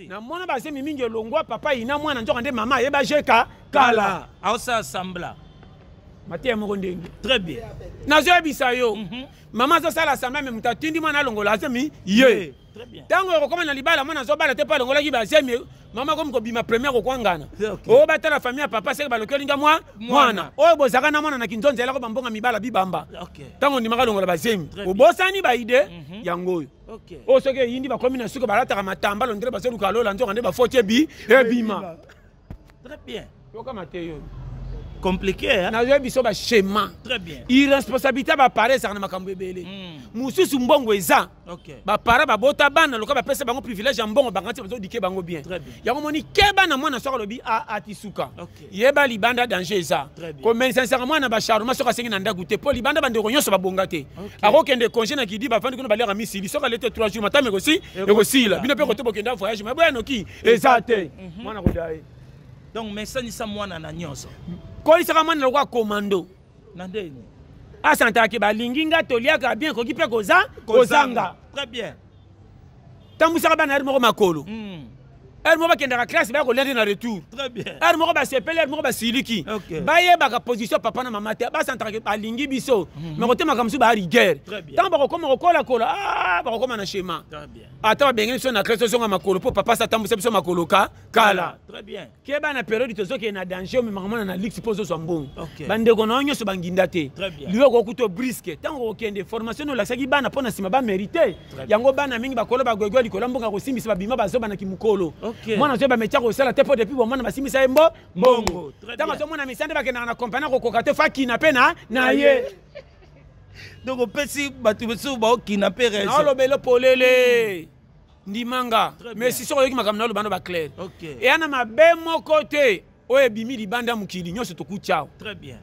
Namona bazemi mingi elongwa papa ina mwana, nzoka nde mama ayeba jeka kala. Aosala semblant. Mateya moko ndenge. Très bien. Nazoyebisa yo, mama azosala semblant, mais moto atindi mwana alongola azemi ye. Ntango ekokoma na libala, mwana azobala te mpo alongolaki bazemi. Mama akomi kobima première kokwangana. Oyo batala famille ya papa, seke baloki olinga mwa mwana oyo bozalaka na mwana na kinzonzi, elako bambonga mibala bibamba. Ntango ondimaka longola bazemi, obosani baide yango oyo. Oyo soki eyindi, bakomi na suka, balataka matambalo ndre bazoluka lola, nzoka nde bafoti ebi ebima. Très bien. Yoka mateyo. Compliqué, hein? Nazoyebi biso baschéma. Très bien. Irresponsabilité ya baparent ezalaka na makambo ebele. Mosusu mbongo eza, baparent babota bana loka bapesa bango privilège ya mbongo, bango ti bazodike bango bien. Très bien. Yango moni, keba na mwana soki alobi ati suka. Yeba libanda danger eza. Très bien. Komenisanisaka mwana bacharma soki asengi na ndako te, mpo libanda bandeko nyonso babonga te. Akokende congé na kidi, bafandi kuna, baliaka misili, soki alete 3 jours, matama ekosi ekosila. Bino mpe kote bokenda voyage, ma boya noki eza te, mwana koda ye. Donc mesanisa mwana na nyonso. Kolisaka mwana lokola commando. Na ndeni. Asantaki balingi nga, toliaka bien, koki mpe koza kozanga. Très bien. Tambwisaka bana heure moko makolo, heure moko bakendaka classe, baya kolia nde na retour. Très bien. Heure moko basepeli, heure moko basiliki. Bayebaka position ya papa na mama te, basantaka balingi biso, mais kotemaka mosusu baya rigueur. Très bien. Ntango bakokoma kokolakola, ah, bakokoma na schéma. Très bien. Ata babengeli biso na classe, tozonga makolo mpo papa sa atambwisa biso makolo ka kala. Très bien. Keba na période tozokende na danger, omemaka mwana na luxe mpo ozozwa mbongo. Bandeko na yo nyonso banginda te. Très bien. Liyo okokuta brusque ntango okokende formation olakisaki bana mpo na nsima bamérite. Très bien. Yango bana mingi bakolo bagwegwe likolo ya mbongo ya kosimbisa, babima bazobanaki mokolo. Mwana azoyeba métier akosala te, mpo depuis bomwana basimbisa ye mbo mbongo. Mbongo. Très Ntango bien. azomona misanda, bakendaka na kompani, akokoka te, fakina mpe na ye. Donc opesi bato mosusu baokina mpe raison. Naolobela polele, ndimanga. Très bien. Mais si soki oyoki makambo naoloba no baclair, eya na mabe moko te oyo ebimi libanda ya mokili nyonso tokuti awa. Très bien.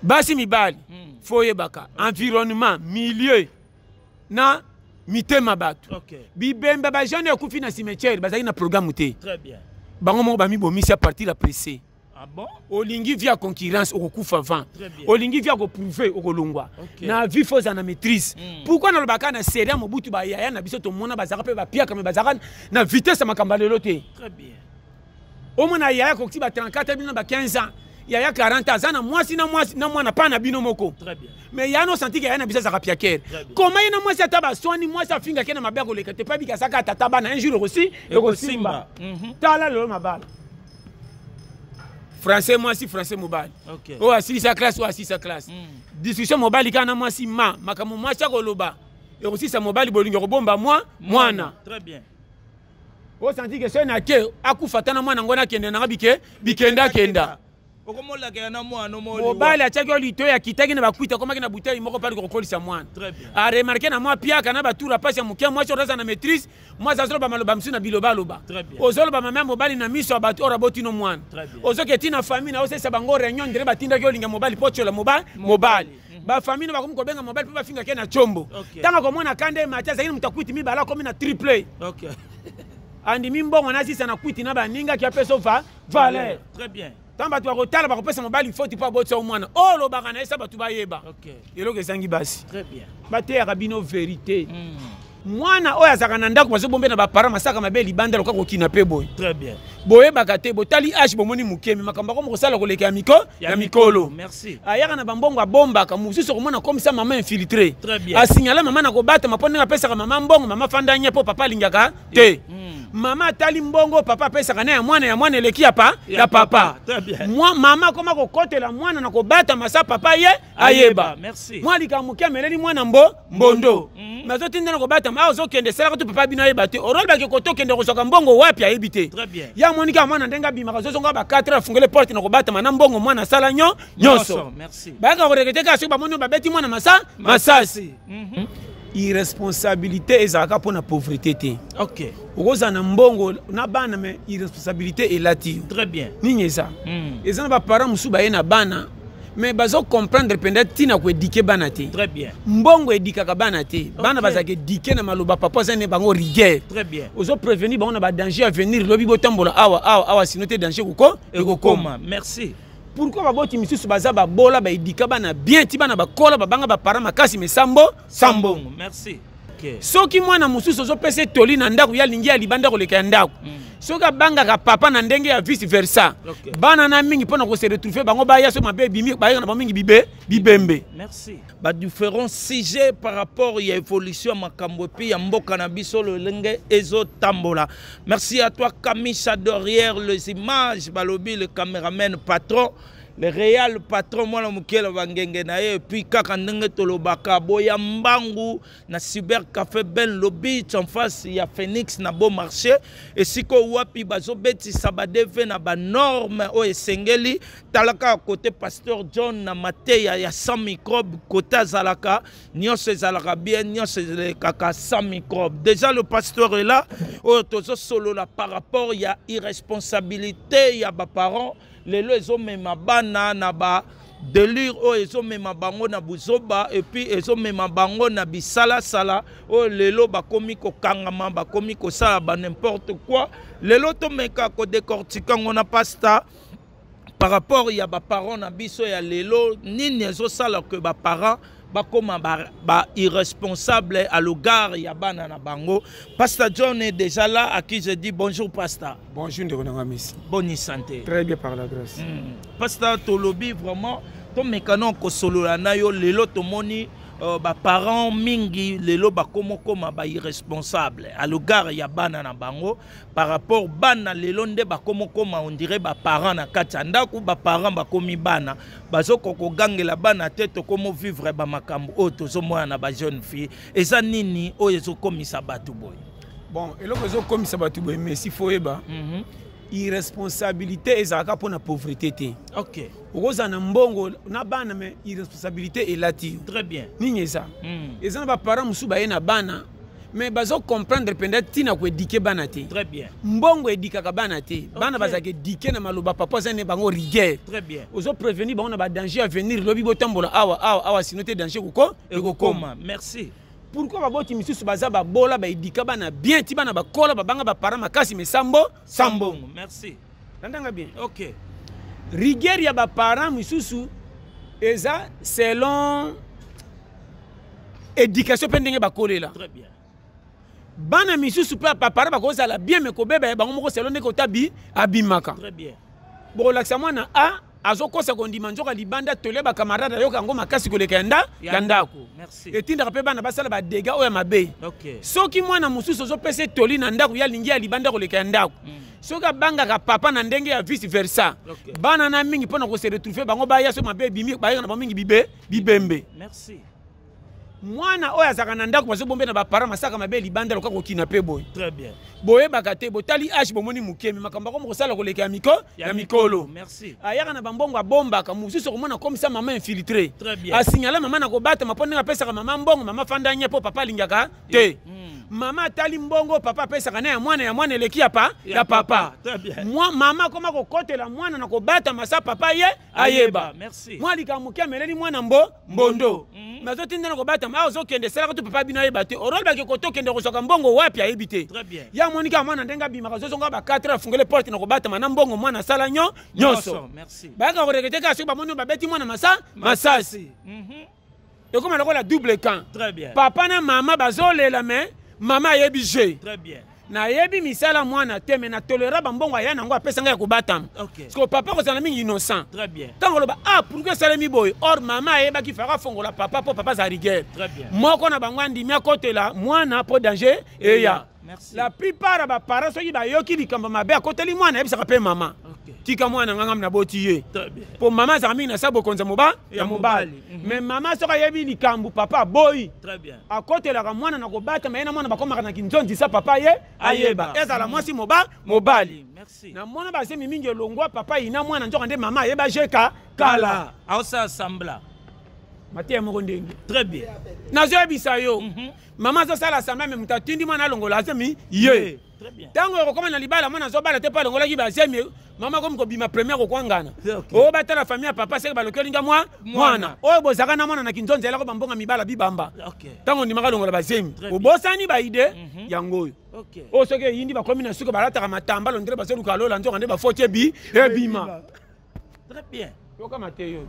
Basi, mibali, faut oyebaka environnement, milieu na mitema bato. Bibembe bajeune ekufi na cimetière, bazalaki na programme te. Très bien. Bango moko bamibomisi à partir ya pressé. Ah bon? Olingi vie ya concurrence, okokufa avant. Très bien. Olingi vie ya koprouver, okolongwa. Na vie faut ozala na maîtrise. Pourquoi nalobaka na série ya Mobutu, bayaya na biso tomona bazalaka mpe bapiaka, mais bazalaka na vitesse ya makambo ya lelo te. Très bien. Omona yaya kokiti ba 34, bino ba 15 ans, yaya 40 ans aza na mwasi na mwasi na mwana pa na bino moko. Très bien. Mais ya no santi ke yaya na biso azalaka piakere. Très bien. Koma ye na mwasi, ata baswani, mwasi afingaki na mabe, akoleka te, mpo abiki asaka tata bana, un jour ekosi ekosimba. Tala lelo mabala français, mwasi français, mobali oyo asilisa classe, oyo asilisa classe. Discussion mobali kaka na mwasi, ma makambo mwasi akoloba ekosilisa mobali bolingo, akobomba mwa mwana. Très bien. Osanti ke soki nake akufa ata na mwana ngo, nakende nanga bike bikendakenda. Okomolakela na mwana. Mobali atiaki oyo litoyi, akitaki na bakwita, akomaki na bouteille moko pali kokolisa mwana. Très bien. Aremarquer na mwa piaka na batura pasi ya moke, mwasi oyo aza na maîtrise, mwasi azoloba maloba mosusu na biloba aloba. Très bien. Ozoloba mama ya mobali na miso ya bato oyo abotino mwana. Très bien. Ozoke ti na famille na osalisa bango réunion, ndire batindaki olinga mobali mpo otiola mobali. Mobali bafamille no bakomi kobenga mobali mpo bafingaki ye na tshombo. Ntango akomona kanda emati, azalaki na moto akwiti mibale, akomi na triple. Andimi mbongo nasisa na kwiti na baningaki, apesa ova valeur. Très bien. Ntango bato bakotala, bakopesa mobali foti mpo abotisa yo mwana oyo olobaka na ye sa bato bayeba. Eloko ezangi basi, Très bien. bateyaka bino vérité. Mwana oyo azalaka na ndako, bazobombe na baparent, masaka mabe libanda loka kokina mpe boye. Très bien. Boyebaka te, botali age, bomoni mokemi makambo akomi kosala koleka ya miko ya mikolo. Merci. Ayaka na bambongo, abombaka mosusu, okomona komisa mama infiltré. Très bien. Asignala mama na kobatama mpo ndenge apesaka mama mbongo, mama fanda nye mpo papa alingaka te. Mama atali mbongo papa apesaka na ya mwana, ya mwana eleki ya pa ya papa. Très bien. Mwa mama akoma kokotela mwana na kobatama sa papa ye ayeba. Merci. Mwa likambo moke, ameleli mwana mbo mbondo. Mais azotinda na kobatama awa, ozokende esalaka to papa bino ayeba te, orolobaki kote okende kozwaka mbongo wapi, ayebi te. Très bien. Ya moni kaka mwana ndenge abimaka, azozonga ba 4 afungele porte na kobatama na mbongo mwana asala nyo nyonso. Merci. Bayaka koregretter kaka soki bamoni oyo babeti mwana masa masasi. Irresponsabilité ezalaka mpona pauvreté te. Okozala na mbongo na bana, mais irresponsabilité elati yo. Très bien. Nini eza? Eza na baparent mosusu baye na bana, mais bazocomprendre mpenza ntina koéduquer bana te. Très bien. Mbongo edikaka bana te. Bana bazalaka éduqué na maloba papa aza ne bango rigueur. Très bien. Ozoprévenir bango na badanger à venir, lobi botambola awa awa awa, sino te danger koko ekokoma. Merci. Pourquoi baboti misusu baza babola, baedika bana bien ti bana bakola, babanga baparent makasi, mais sambo sambongo? Merci. Soki mwana mosusu ozopesa etoli na ndako, ye alingi ya libanda koleka ya ndako. Soki abangaka papa na ndenge ya vice versa, bana na mingi mpona kose retrouver, bango baya so mabe ebimi, bayaka na bango mingi bibe bibembe. Merci. Badifférents sujets par rapport ya évolution ya makambo et puis ya mboka na biso, lolenge ezotambola. Merci à toi, Kamisha, derrière les images. Balobi le caméraman patron, le réel patron, mwana mokele bangenge na ye. Et puis kaka ndenge tolobaka, boya mbangu na Cyber Café Ben Lobit, en face ya Phoenix na Beau Marché, esika wapi bazobetisa baDV na banorme oyo esengeli. Talaka côté pasteur John na mateya ya sans microbe, côté azalaka nyonso ezalaka bien, nyonso elekaka sans microbe. Déjà le pasteur est là, oyo tozosolola par rapport ya irresponsabilité ya baparent lelo ezomema bana na ba délire oyo ezomema bango na buzoba, et puis ezomema bango na bisalasala oyo lelo bakomi kokangama, bakomi kosala ba n'importe quoi. Lelo tomeka kodécortiquer yango na pasteur par rapport ya baparent na biso ya lelo. Nini ezosala ke baparent bakóma ba irresponsable à l'égard ya bana na bango? Pasteur John est déjà là, à qui je dis bonjour, pasteur. Bonjour, ndeko nanga Messi. Bonne santé? Très bien, par la grâce. Pasteur, tolobi vraiment tomeka na kosolola na yo lelo. Tomoni baparent mingi lelo bakomokoma bairresponsable à l'égard ya bana na bango. Par rapport bana lelo nde bakomokoma, on dirait baparent na kati ya ndako, baparent bakomi bana, bazokoka kogangela bana te. Tokomo vivre bamakambo oyo tozomona na bajeune fille. Eza nini oyo ezokomisa bato boye? Bon, eloko ezokomisa bato boye, Messi, faut oyeba, irresponsabilité ezalaka mpona pauvreté te. Okozala na mbongo na bana, mais irresponsabilité elati yo. Très bien. Nini eza? Eza na baparent mosusu baye na bana, mais bazocomprendre mpenza ntina koéduquer bana te. Très bien. Mbongo éduquaka bana te. Bana bazalaka éduqué na maloba. Papa aza ne bango rigueur. Très bien. Ozoprévenir bango na badanger à venir: lobi botambola awa, awa, awa, sinon te danger koko ekokoma. Ekokoma. Merci. Pourquoi baboti misusu baza babola, baéduqua bana bien, ti bana bakola, babanga baparent makasi, mais sambo sambo? Merci. Landanga bien. Ok. Rigueur ya baparent misusu eza selon éducation mpe ndenge bakolela. Très bien. Bana misusu mpe baparent bakozala bien, mais kobeba ya bango moko selon ndenge otabi abimaka. Très bien. Bokolakisa mwana a azokosa kondima, nzoka libanda tolia bacamarade ayoka yango makasi koleka ya nda ya ndako. Merci. Etindaka mpe bana basala badégâts oyo ya mabe. Soki mwana mosusu ozopesa etoli na ndako, ye alingi ya libanda koleka ya ndako. Soki abangaka papa na ndenge ya vice versa, bana na mingi mpona kose retrouver, bango baya so mabe ebimi, bayaka na bango mingi bibe bibembe. Merci. Mwana oyo azalaka na ndako, bazobombe na baparent, masaka mabe libanda loka kokina mpe boye. Très bien. Boyebaka te, botali age, bomoni mokemi makambo akomi kosala koleka ya miko ya mikolo. Merci. Ayaka na bambongo, abombaka. Mosusu okomona komisa mama infiltré. Très bien. Asignala mama na kobatama mpo ndenge apesaka mama mbongo, mama fanda nye mpo papa alingaka te. Mama atali mbongo papa apesaka na ya mwana, ya mwana eleki ya pa ya papa. Très bien. Mwa mama akoma kokotela mwana na kobatama sa papa ye ayeba. Merci. Mwa likambo moke, ameleli mwana mbo mbondo. Mais azotinda na kobatama awa, ozokende esalaka to papa bino ayeba te. Orolobaki kote okende kozwaka mbongo wapi, ayebi te. Très bien. Ya amoni kaka mwana ndenge abimaka, azozonga ba 4 afungele porte na kobatama na mbongo mwana asala nyo nyonso. Merci. Bayaka koregretter kaka soki bamoni oyo babeti mwana masa masasi. Ekoma lokola double camp. Très bien. Papa na mama bazolela, mais mama ayebi je Très bien. nayebi misala mwana te, mais natolera bambongo aya nango apesa ngai ya kobatama. Parce que papa kozala mingi innocent. Très bien. Ntango oloba: "Ah, pourquoi esalemi boye?" Or mama ayebaki faka afongola papa mpo papa aza rigueur. Très bien. Moko na bango andimi akotela mwana mpo danger eya. Merci. La plupart ya baparent, soki bayoki likambo mabe akoteli mwana, ayebisaka mpe mama: "Tika mwana nga, ngam naboti ye." Très bien. Mpo mama azalaka mingi na sa bokonzi ya moba Ya ya mobali. mobali. Mais mama soki ayebi likambo papa aboyi, Très bien. akotelaka mwana na kobatama ye na mwana, bakomaka na kinzonzisa papa ye ayeba, ezala mwasi moba mobali. Merci. Namona bazemi mingi elongwa papa yina mwana, nzoka nde mama ayeba jeka kala. Aosala semblant. Mateya moko ndenge. Très bien. Nazoyebisa yo, mama azosala semblant, mais moto atindi mwana alongola azemi ye. Très bien. Ntango ekokoma na libala, mwana azobala te mpo alongolaki bazemi, mama akomi kobima première kokwangana. Oyo batala famille ya papa seke balokeli nga mwa mwana oyo bozalaka na mwana na kinzonzi, elako bambonga mibala bibamba. Ntango ondimaka alongola bazemi, Très bien. obosani baide yango oyo. Oyo soki eyindi, bakomi na suka, balataka matambalo ndenge bazoluka lola, nzoka nde bafoti ebi ebima. Très bien. Yoka mateyo.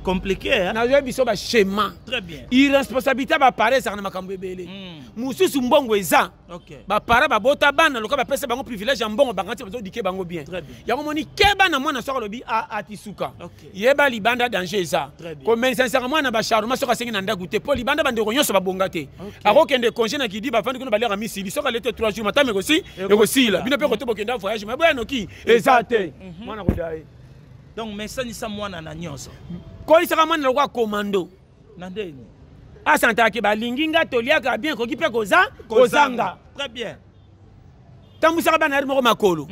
Compliqué, hein? Nazoyebi biso baschema. Très bien. Irresponsabilité ya baparent ezalaka na makambo ebele. Mosusu mbongo eza. Baparent babota bana loka bapesa bango privilège ya mbongo, bango ti bazodike bango bien. Très bien. Yango moni keba na mwana soki alobi atisuka. Yeba libanda danger eza. Très bien. Komenisanisaka mwana bacharma soki asengi na ndako te, mpo libanda bandeko nyonso babonga te. Akokende congé na kidi, bafandi kuna, baliaka misili, soki alete 3 jours, matama ekosi ekosila. Bino mpe kote bokenda voyage, me boya noki eza te, mwana koda ye. Donc mesanisa mwana na nyonso. Kolisaka mwana lokola commando. Na ndeni? Asantaka balingi nga, toliaka bien, koki mpe koza kozanga. Très bien. Tambwisaka bana heure moko makolo.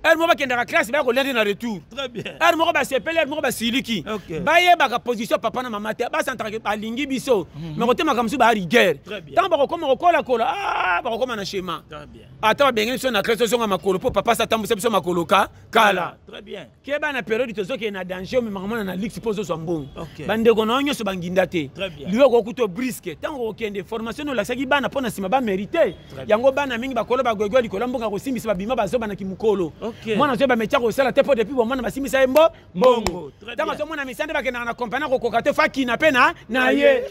Heure moko bakendaka classe, baya kolia nde na retour. Très bien. Heure moko basepeli, heure moko basiliki. Bayebaka position papa na mama te, basantaka balingi biso, mais kotemaka mosusu baya rigueur. Très bien. Ntango bakokoma kokolakola, ah, bakokoma na schéma. Très bien. Ata babengeli biso na classe, tozonga makolo mpo papa sa tambwisa biso makolo ka kala. Très bien. Keba na période tozokende na danger, omemaka mwana na luxe mpo ozozwa mbongo. Ok. Bandeko na yo nyonso banginda te. Très bien. Liwa okokuta brusque ntango okende formation olakisaki bana mpo na nsima bamérite. Très bien. Yango bana mingi bakolo bagwegwe likolo ya mbongo ya kosimbisa, babima bazobanaki mokolo. Ok. Mwana azoyeba métier kosala te, mpo depuis bomwana basimbisa ye mbo mbongo. Mbongo. Très Ntango bien. azomona misala nde bakendaka na kompani, akokoka te, fakina mpe na ye.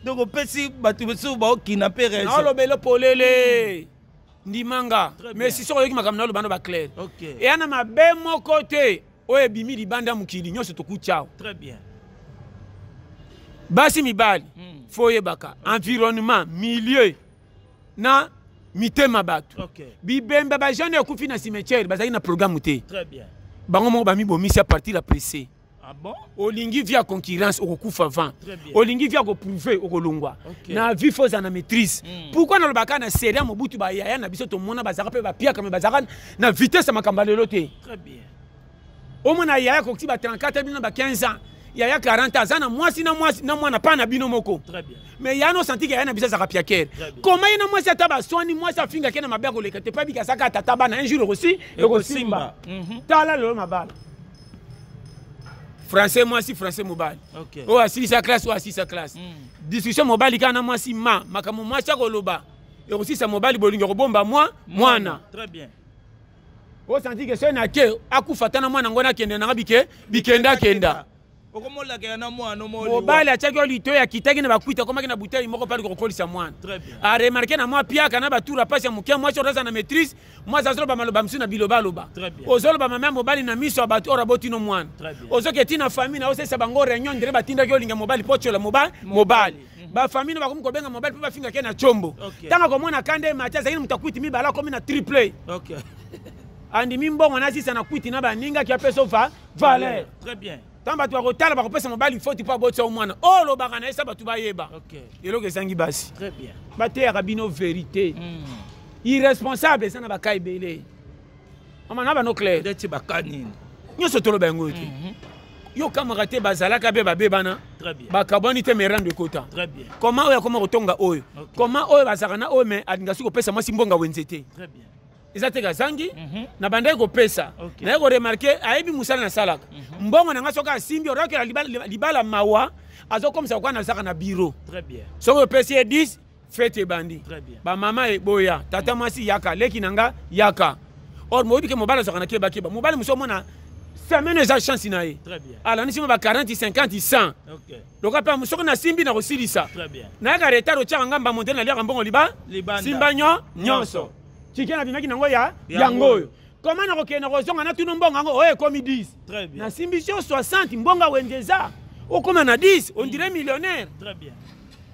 Donc opesi bato mosusu baokina mpe raison. Naolobela polele, ndimanga. Très bien. Mais si soki oyoki makambo naoloba no baclair. Ok. Eya na mabe moko te oyo ebimi libanda ya mokili nyonso tokuti awa. Très bien. Basi, mibali, fo oyebaka environnement, milieu na mitema bato. Ok. Bibembe bajeune ekufi na cimetière bazalaki na programme te. Très bien. Bango moko bamibomisi à partir ya pressé. Ah bon? Olingi vie ya concurrence, okokufa avant. Très bien. Olingi vie ya koprouver, okolongwa. Ok. Na vie fo ozala na maîtrise. Mm. Pourquoi nalobaka na série ya Mobutu, bayaya na biso tomona bazalaka mpe bapiaka, me bazalaka na vitesse ya makambo ya lelo te. Très bien. Omona yaya kokiti ba 34 bino na ba 15 ans, yaya 40 aza na mwasi na mwasi na mwana pa na bino moko. Très bien. Mais ya no santi ke yaya na biso azalaka piakere. Très bien. Koma ye na mwasi, ata baswani, mwasi afingaki na mabe, akoleka te, po abika azaka tata bana, un jour ekosi ekosimba. Mhm. Tala lelo mabala français, mwasi français, mobali Ok. oyo asilisa classe, oyo asilisa classe. Mm. Discussion mobali kaka na mwasi, ma makambo mwasi akoloba ekosilisa mobali bolingo, akobomba mwa mwana. Très bien. Osanti ke soki nake akufa ata na mwana ngo, nakende nanga bike bikende akenda. Okomolakela na mwana. Mobali atiaki yo litoyi, akitaki na bakwita, akomaki na bouteille moko pali kokolisa mwana. Très bien. Aremarquer na mwa piaka na batura pasi ya moke, mwasi oyo aza na maîtrise, mwasi azoloba maloba mosusu na bilobaloba. Très bien. Ozoloba mama ya mobali na miso ya bato oyo abotino mwana. Très bien. Ozoke ti na famille na osalisa bango réunion, ndere batindaki olinga mobali mpo otiola mobali. Mobali bafamille no bakomi kobenga mobali mpo bafingaki ye na tshombo. Ok. Ntango akomona kanda emati, azalaki na moto akwiti mibale, akomi na triple. Ok. Andimi mbongo nasisa na kwiti na baningaki, apesa va valeur. Très bien. Ntango bato bakotala, bakopesa mobali foti mpo abotisa mwana oyo olobaka na ye sa bato bayeba. Ok. Eloko ezangi basi, Très bien. bateyaka bino vérité. Mm. Irresponsable eza na baka ebele, mama na bano clair. Ndeti baka nini? Nyonso toloba yango te. Mhm. Yo kamaka te, bazalaka mpe babebana. Très bien. Bakabwani te, merando ekota. Très bien. Koma oyo akoma kotonga oyo. Ok. Koma oyo bazalaka na oyo, me alinga soki kopesa mwasi mbongo wenze te. Très bien. Eza te kazangi. Mhm. Na bandaki kopesa. Ok. Naye koremarquer, ayebi mosala nasalaka, mbongo na nga soki asimbi, orakela libala, libala mawa, azokomisa koka nazalaka na bureau. Très bien. Soki opesi ye 10, fête ebandi. Très bien. Bamama eboya, tata mwasi yaka, leki na nga yaka. Or moyebi ke mobali azalaka na kebakeba, mobali mosu omona semaine eza chance na ye. Très bien. Alandisi mo ba 40, 50, 100. Ok. Loka mpe soki nasimbi na kosilisa. Très bien. Nayaka retard, otiaka nga mbamo te, naliaka mbongo liba Libanda. simba nyo nyonso tike nabimaki nango ya Yango. yango oyo. Koma nakokende na kozonga, natuna mbongo yango oyo ekomi 10. Très bien. Nasimbi yo 60, mbongo awenze eza okóma na 10, on dirait millionnaire. Très bien.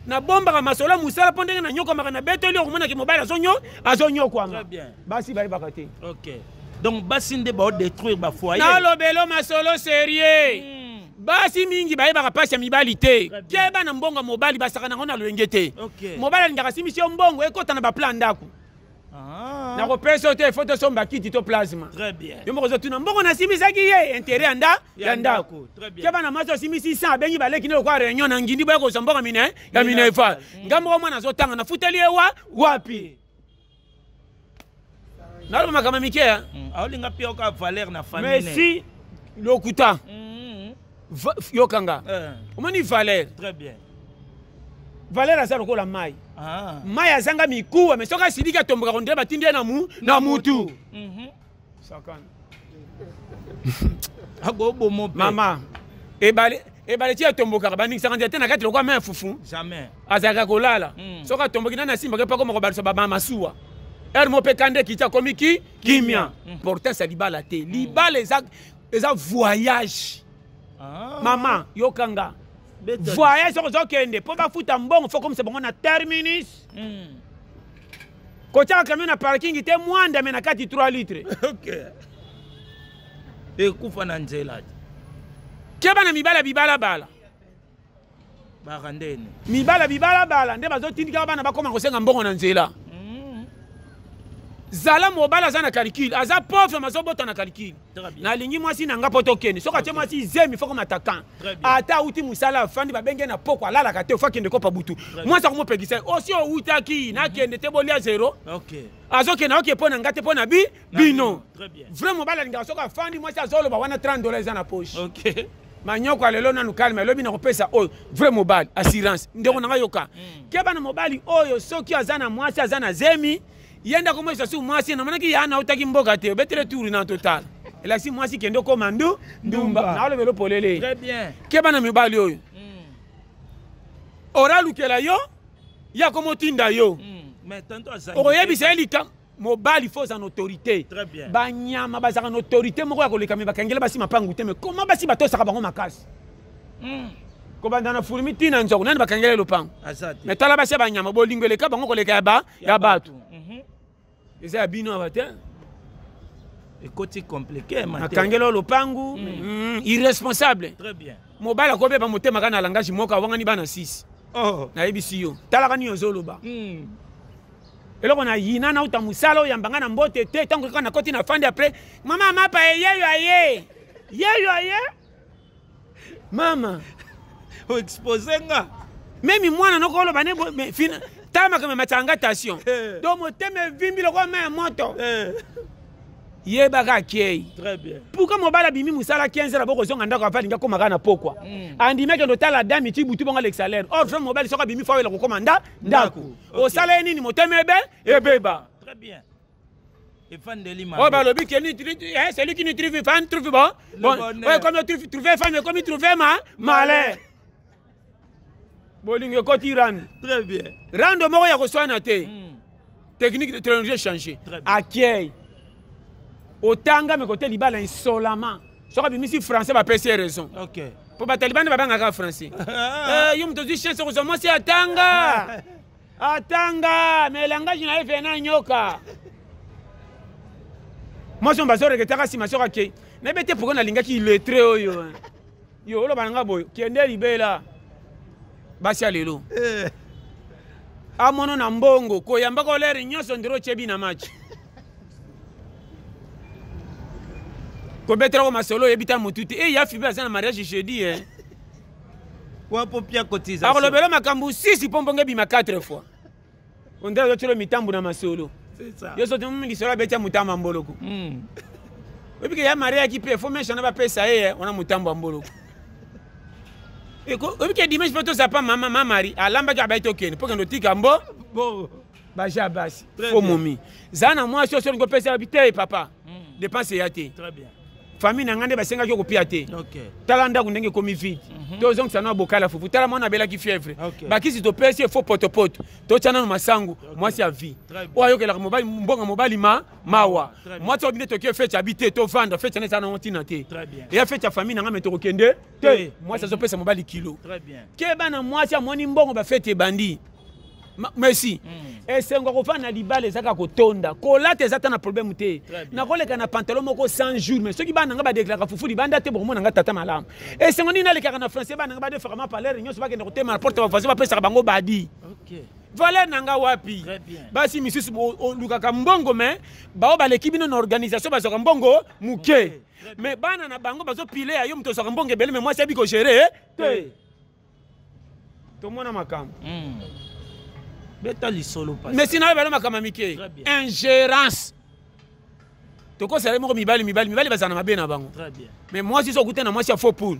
Nabombaka masolo ya mosala mpo ndenge nanyokwamaka na beteli, okomonaki mobali azonyo azonyokwama. Très bien. Basi bayebaka te. Ok. Donc basi nde baodétruire bafoyer. Nalobelo masolo sérieux. Mm. Basi mingi bayebaka mpasi ya mibali te. Très bien. Keba na mbongo ya mobali, basaka nango na lolenge te. Ok. Mobali alingaka simbisi yo mbongo ekɔta na baplan ndako. Ah. Nakopesa yo te, fo tosomba kiti to plasma. Très bien. Yo moko ozotuna mbongo nasimbisaki ye, intérêt ya nda Ya ya ndako. ndako. Très bien. Keba na mwasi osimbisi 100, abengi baleki nde lokwa réunion na ngindi, boya kozwa mbongo mine ya minerval. Nga moko mwana azotanga, nafuteli ye wa wapi? Naloba makambo mike ya. Mm. Aolinga mpe oka valeur na famille. Mais si lokuta Mm. yokanga. Eh, Omoni valeur. Très bien. Valeur aza lokola mai. Ah. Mai azanga mikuwa, mais soki asiliki, atombokaka, ondire batindi ye na mu na mutu. Mhm. Akoboma mpe. Mama, Ebale ebale ti atombokaka, baningisaka nzete na kati lokola mai ya fufu. Jamais. Azalaka kolala. Soki atomboki, nani asimbaka mpe akoma kobalisa bamasuwa ere mo mpe kanda ekiti, akomi ki kimia. Importance ya libala te. Libala eza voyage. Ah. Mama, yokanga. Beta. Voyage, soki ozokende mpo bafuta mbongo, fo komisa bango na terminus. Kotiaka camion na parking te, mwanda me na kati 3 litre. Ok, ekufa na nzela te. Keba na mibala bibalabala. Baka ndeni? Mibala bibalabala nde bazotindikaka bana bakoma kosenga mbongo na nzela. Zala mobali aza na calcul, aza pauvre, mazobota na calcul. Très bien. Nalingi mwasi na nga mpo tokende. Soki atie mwasi zemi, fo komata kan. Très bien. Ata auti mosala, afandi, babenge na poko, alalaka te, fo akende kopa butu. Mwasi akomopekisa ye osi outaki, nakende te, bolia zero. Azokende, oke mpo na nga te, mpo na bi bino. Très bien. Vrai mobali alingaka soki afandi, mwasi azoloba wana 30 $ eza na poche. Manyoko ya lelo nanu calme, alobi na kopesa oyo vrai mobali assurance. Ndeko na ngai, yoka. Keba na mobali oyo soki aza na mwasi aza na zemi, ye nde akomoyesa su mwasi namonaki ya nautaki mboka te, obetele tour na total, elakisi mwasi kende okoma ndu ndumba. Ndumba. Naolobelo polele. Très bien. Keba na mibali oyo oralukela yo, ye akomotinda yo. Mais tantôt azangi. Okoyebisa ye lika mobali fo oza na autorité. Très bien. Banyama bazalaka na autorité moko ya koleka, me bakangela basi mapangu te. Me koma basi batosaka bango makasi. Kobanda na fourmi ntina nzoko, nani bakangela ye lopango? Aza te. Me tala basi ya banyama, bolingo eleka bango koleka ya bato. Eza ya bino awa te. Ekoti compliqué. Nakangela oyo lopangu, irresponsable. Très bien. Mobali akobeba motema kaka na langage moko, awangani bana 6. Oh. Nayebisi yo, talaka nini ozoloba. Eloko na yina, nauta mosala, oyamba nga na mbote te. Ntango kaka nakoti na fandi, après mama mapa eyeyo aye, yeyo aye mama. Oexpose nga. Memi mwana nokoloba ne fina tala makambo emataka nga tension. Donc motema evimbi lokola mai ya moto. Yebaka akei. Très bien. Pourquoi mobali abimi mosala 15 heures, bokozonga ndako, ava alingi akóma kaka na pokwa, andimi akende otala dami ti butu, bongo alekisa lere? Or vrai mobali soki abimi, fo awela kokóma ndako. Osala ye nini? Motema ebe ebeba. Très bien. Efandeli. Oyo balobi ke celui qui ne trouve femme trouve bon bon. Bonheur. Oyo komi trouver femme, ekomi trouver ma malheur. Bolingo ekoti rando. Très bien. Rando moko ya koswana te. Technique de technologie changé. Très bien. Akei otanga, me kote libala insolamment, soki abimisi français, bapesi ye raison. Mpo bataliban nde babangaka français. Eh, yo moto ozwi chance kozwa mwasi atanga atanga, me langage na ye vena nyoka. Mwasi oyo bazoreketaka nsima, soki akei, nayebi te pourquoi nalingaki illettré oyo. Yo oloba na nga boye, kende libela. Basi ya lelo, amono na mbongo koyambaka olere nyonso, ndiro otyebi na match, kobetelako masolo, oyebi ta motu te. E ya fibe aza na mariage jeudi, eh. Wapo pia cotisation. Akolobela makambo sisi mpo mbongo ebima 4 fois, ondire azotyelo mitambo na masolo. C'est ça. Yo soki lisolo abeti ya motambo ya mboloko, oyebi ke ya marie yaki mpe fo meshana bapesa ye, eh, wana motambo ya mboloko. Oyebi ke dimanche mpe toza pa mama ma Marie alambaki, abai tokende mpo kende otika mbo. Bon. Baja basi. Très fo bien. momi zala na mwasi oyo solingi opesa yabi te, papa, dépense eya te. Très bien. Famille na ngai nde basengaki okopia te. Tala ndako ndenge ekomi vide. Tozongisa nano bokala fufu. Tala mwana abelaki fièvre. Bakisi topesi ye, fo potopoto, totya nano masangu. Mwasi ya vie Très bien. oyo ayokelaka mobali mbongo, mobali ma mawa. Très bien. Mwasi oyo binde tokie feti abi te, tovanda feti wana eza nango ntina te. Très bien. Eya feti ya famille na ngai, me tokokende te. Te. Mwasi azopesa mobali kilo. Très bien. Keba na mwasi amoni mbongo, bafeti ebandi. Merci. Esengo kofanda na libala eza kaka kotonda, kolata eza ta na problème te. Très bien. Nakoleka na pantalon moko 100 jours, mais soki bana nga badeklaraka fufu libanda te, bokomona nga tata malamu. Esengo nini nalekaka na français, bana nga badefaka mapalere nyonso, bakende kotema na porte, bavoisin bapesaka bango badi. Valeur na nga wapi? Très bien. Basi misusu olukaka mbongo, me bao baleki bino na organisation, bazwaka mbongo moke, mais bana na bango bazopile ya yo moto ozwaka mbongo ebele, me mwasi abi kogérer te. Tomona makambo. Beta lisolo pasi. Mais sina oyebala makambo ya mike. Très bien. Ingérence, tokosala moko mibali mibali mibali bazala na mabe na bango. Très bien. Mais mwasi so okuta na mwasi ya faux poule,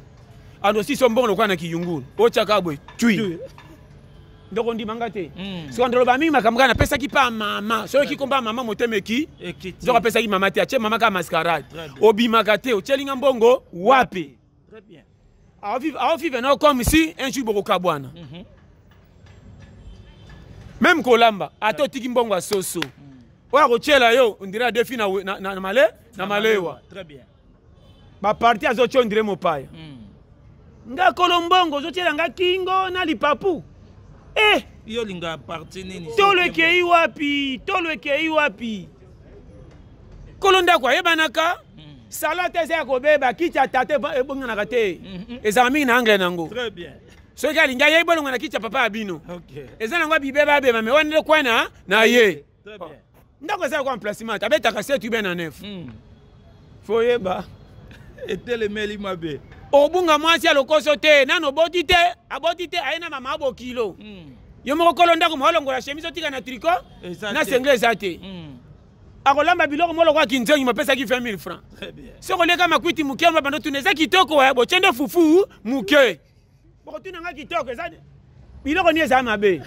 ando si so mbongo lokola na kiyungulu, otyaka boye tui, ndoko ndimanga te. Soki ndoloba mingi makambo kaka napesaki mpa mama, soki komba mama motema eki. Ekiti. Nzoka apesaki mama te, atie mama kaka mascarade. Très bien. Obimaka te, otielinga mbongo wapi? Très bien. Aovivre nao comme si un jour bokokabwana. Même kolamba, ata otiki mbongo ya soso oyo akotiela yo, on dirait adefi na malewa. Très bien. Baparti azotia, on dirait mopaya. Nga kolo mbongo, ozotiela nga kingo na lipapu eh. Yo olinga parti nini? Tolo ekei wapi? Tolo ekei wapi? Kolo ndako ayebanaka. Sala te, eza ya kobeba. Kiti ya tata ebonganaka te, ezalaka mingi na angle nango. Très bien. Soki alingi, ayebi bolongo na kiti ya papa ya bino. Eza nango bibeba abeba, me wana nde kwana na ye. Très bien. Ndako eza kwa emplacement, abetaka 7 ube na 9. Faut oyeba. Etelemeli mabe. Obunga mwasi ya lokoso te. Nano oboti te, aboti te, aye na mama abokilo. Yo moko kolo ndako, moalongola chemise, otika na tricot Eza na te. Sengre eza te. Akolamba biloko mo lokola kinzengi, mapesaki 20 000 francs. Très bien. Soki olieka makwiti moke, ma bando tuna eza kitoko ya botie nde fufu moke. Bokotuna nga kitoko eza biloko nini eza mabe.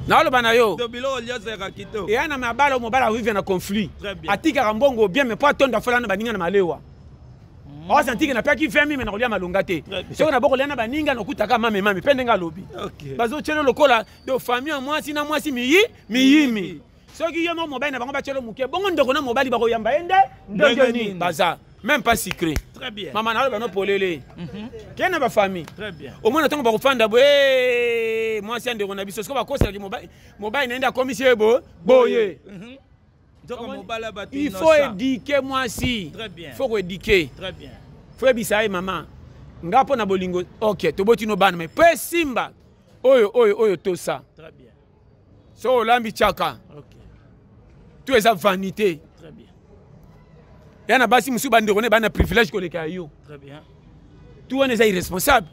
Naoloba na yo. To biloko nyonso eka kitoko. Eya na mabala oyo mobali avive na conflit. Très bien. Atikaka mbongo bien, mais po atonda fola na baninga na malewa, aosantike napeki 20 000, me na kolia malonga te. Très bien. Soki na bokolia na baninga, nakutaka mame mame mpe ndenge alobi. Bazotielo lokola do famille ya mwasi na mwasi miyi miyimi. Soki yo mo mobali na bango batielo moke bongo, ndeko na mobali bakoyamba ye nde ndenge Ndenge nini? nini? Baza même pas sucré. Très bien. Mama, naloba no polele ke na bafamille. Très bien. Omona ntango bakofanda boye, mwasi ya ndeko na biso, sikoyo bakoselaki mobali na ye nde akomisi ye bo boye. Nzoka mobali ya bato Il faut innocent. éduquer mwasi. Très bien. Faut koéduquer. Très bien. Faut yebisa ye: mama, nga mpo na bolingo, ok, toboti no bana, mais mpo esimba oyo oyo oyo tosa. Très bien. So olambi, tiaka. To eza vanité. Très bien. Ya na basi mosusu, bandeko ne bana na privilège koleka ya yo. Très bien. Tu wana eza irresponsable.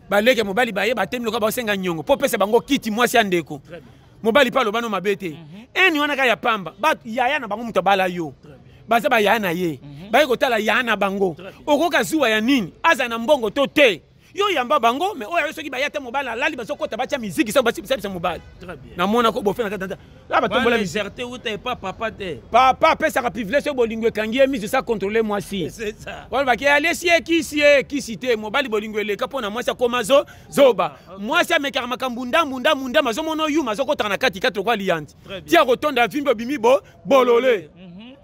Baleki ya mobali baye, batemi lokola baosenga nyongo mpo opesa bango kiti, mwasi ya ndeko. Très bien. Mobali mpe aloba no mabe te, eni wana kaka ya pamba. Yaya na bango moto abala yo. Très bien. Baza bayaya na ye, baye kotala yaya na bango. Très bien. Okoka zuwa ya nini? Aza na mbongo to te, yo yamba bango. Mais oyo ayo, soki baya te, mobali alali, bazokɔta, batya miziki sango basibisa mobali. Très bien. Namona ko bofe na kati la batombola Wana miziki. légèreté uta epa papa te. Papa apesaka privilège soki bolingo ekangi ye miso, sa contrôle mwasi. C'est ça. Walobaki alesi ye kisi, ye kisi te. Mobali bolingo eleka mpo na mwasi, akoma zo zoba. Mwasi amekaka makambo ndambu ndambu ndambu, azomona oyuma, azokotaka na kati kati lokwa liyanzi. Très bien. Ti akotonda vimbi, obimi bo bolole.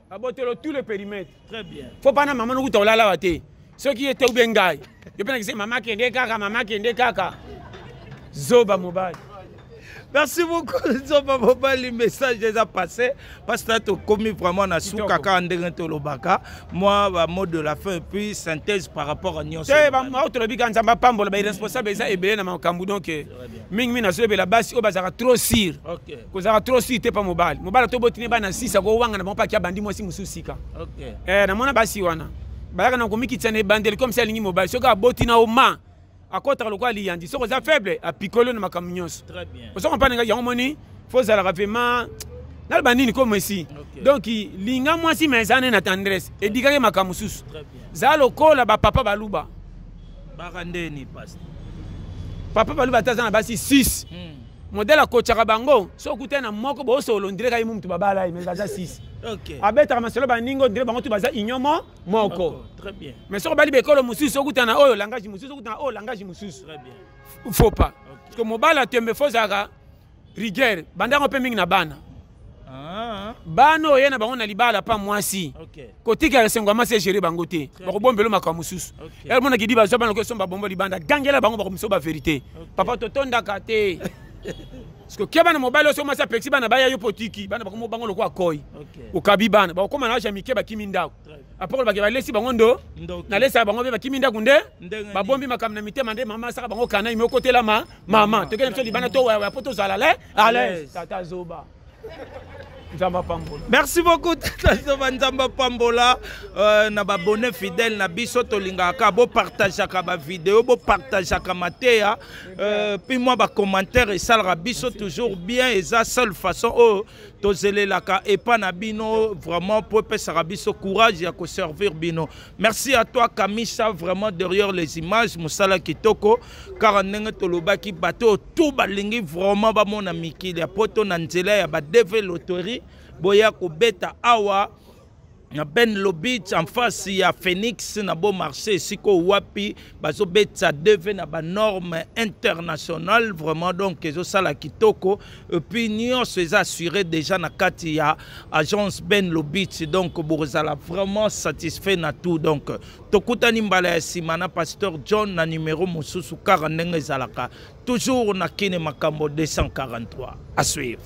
Abotelo tout le périmètre. Très bien. Faut pana mama nokuta olalawa te. Soki ye te ube ngai yo mpe nakisi mama kende kaka, mama kende kaka, zoba mobali. Merci beaucoup, Nzomba Mobali. Message déjà passé. Parce que tu commis vraiment na Kitoko. souka kaka ndenge tolobaka. Moi, ba mot de la fin et puis synthèse par rapport à nyonso. Te, oyo tolobi kaka, Nzambe apambola. Bairresponsable eza ebele na makambo. Donc mingimingi nazoyebela basi oyo bazalaka trop sûr. Kozalaka trop sûr te pa mobali. Mobali atobotini bana sisa, kowanga na bango mpe aki abandi mwasi mosusu sika. Eh, namona basi wana bayaka na komikitisa na ebandeli comme si alingi mobali. Soki aboti na oma, akɔtaka lokola liyandi. Soki oza faible, apikoli na makambo nyonso. Très bien. Ozo comprendre ngai? Yango moni faut ozalaka vraiment, naloba nini, comme esi. Donc linga mwasi, mais eza nde na tendresse, edikaki makambo mosusu. Très bien. Zala lokola bapapa baluba. Baka ndeni, pasteur? Papa baluba, ata aza na basi 6, modèle akotiaka bango, soki okutani na moko, boosolola, on dirait ye mu mutu babala ye, mais baza 6. Abetaka masolo baninga, on dirait bango tu baza union mo moko. Très bien. Mais soki obali bekolo mosusu, okutana na oyo langage mosusu, okutana na oyo langage mosusu. Très bien. Faut pas, parce que mobali atembe, faut ozalaka rigueur. Bandango mpe mingi na bana. Bana oyo ye na bango na libala pa mwasi, kotikala esengo ya mwasi egérer bango te, bakobombela makambo mosusu. Emonaki di bazwa bana kosomba bombo libanda, gangela bango, bakomiso bavérité. Papa, totondaka te, parce que kia bana mobali oyo, so mwasi apekisi bana baya, yo potiki bana, bakomo bango lokola koi. Okabi bana, bakokóma na age ya mike, bakimi ndako. Après olobaki balesi bango ndo. Ndoki. Nalesaka bango mpe bakimi ndako nde. Ndenge Babombi makambo na mitema nde mama asaka bango kana imi okotela ma mama, tokende biso libanda, towayawaya mpo tozala le à l'aise. Tata zoba, Nzambe apambola. Merci beaucoup, tata Zoba. Nzambe apambola. Na babone fidèle na biso, tolingaka bopartageaka bavideo, bopartageaka mateya, puis mwa bacommentaire esalaka biso toujours bien. Eza seule façon oyo tozelelaka epa na bino vraiment, po epesaka biso courage ya koservir bino. Merci à toi, Kamisa, vraiment derrière les images, mosala kitoko. Kaka ndenge tolobaki, bato oyo tu balingi vraiment bamona mikili ya poto na nzela ya baDV loterie, boya kobeta awa. Na Ben Lobit, en face ya Phoenix na Beau Marché, esika wapi bazobetisa DV na banorme internationale. Vraiment, donc ezosala kitoko. Et puis nyonso eza assuré déjà na kati ya agence Ben Lobit, donc bokozala vraiment satisfait na tout. Donc tokutani mbala ya nsima na pasteur John na numéro mosusu, kaka ndenge ezalaka toujours na Kine Makambo 243. À suivre.